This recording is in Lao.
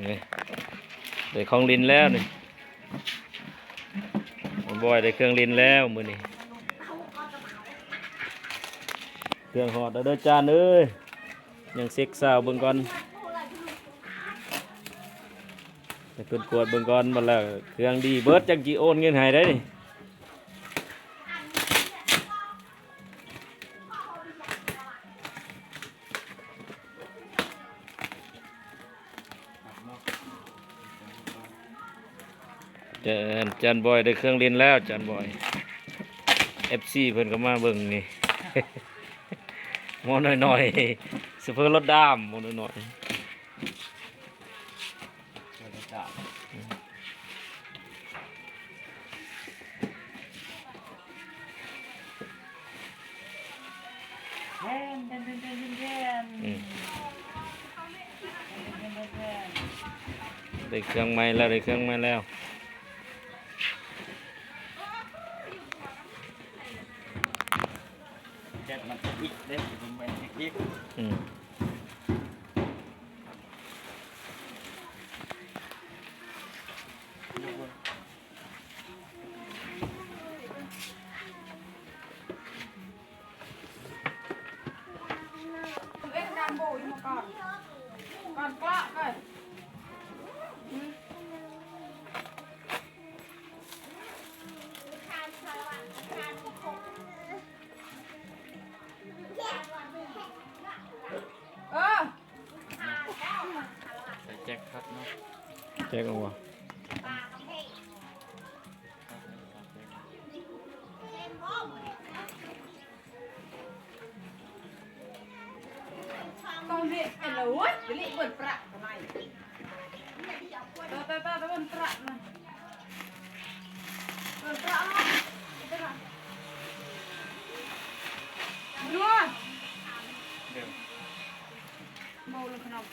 ນີ້ ໄດ້ຂອງຫຼິ້ນແລ້ວນີ້ ບອຍໄດ້ເຄື່ອງຫຼິ້ນແລ້ວມື້ນີ້ ເຄື່ອງຮອດແລ້ວເດີຈານເອີຍ ຍັງເຊັກຊາວເບິ່ງກ່ອນ ໃຫ້ເພິ່ນກວດເບິ່ງກ່ອນ ບັດແລ້ວເຄື່ອງດີເບິດ ຈັ່ງຊິໂອນເງິນໃຫ້ໄດ້ນີ້. ຈານ ຈານບອຍໄດ້ເຄື່ອງຫຼິ້ນແລ້ວ ຈານບອຍ ເອັຟຊີ ເພິ່ນກໍມາເບິ່ງນີ້ ໝໍນ້ອຍໆ ໂຊເຟີລົດດຳ ໝໍນ້ອຍໆ. ໄດ້ເຄື່ອງໃໝ່ແລ້ວ ໄດ້ເຄື່ອງໃໝ່ແລ້ວ ແກັດມັນກະອິກເດ້ ເບິ່ງໄປອີກ ອືມ. ເອີ ໃສ່ແຈັກຄັກເນາະ ແຈັກເອົາບໍ່? ຕ້ອງເຮັດແມ່ນລະ ໂອ້ຍ ເລະເບິດປະກະໄໝ ຕາ ຕາ ຕາ ຕາ ເບິດປະນະ ເບິດປະເນາະ ເບິດປະ ເດີ ໂບລະຂະໜົມ.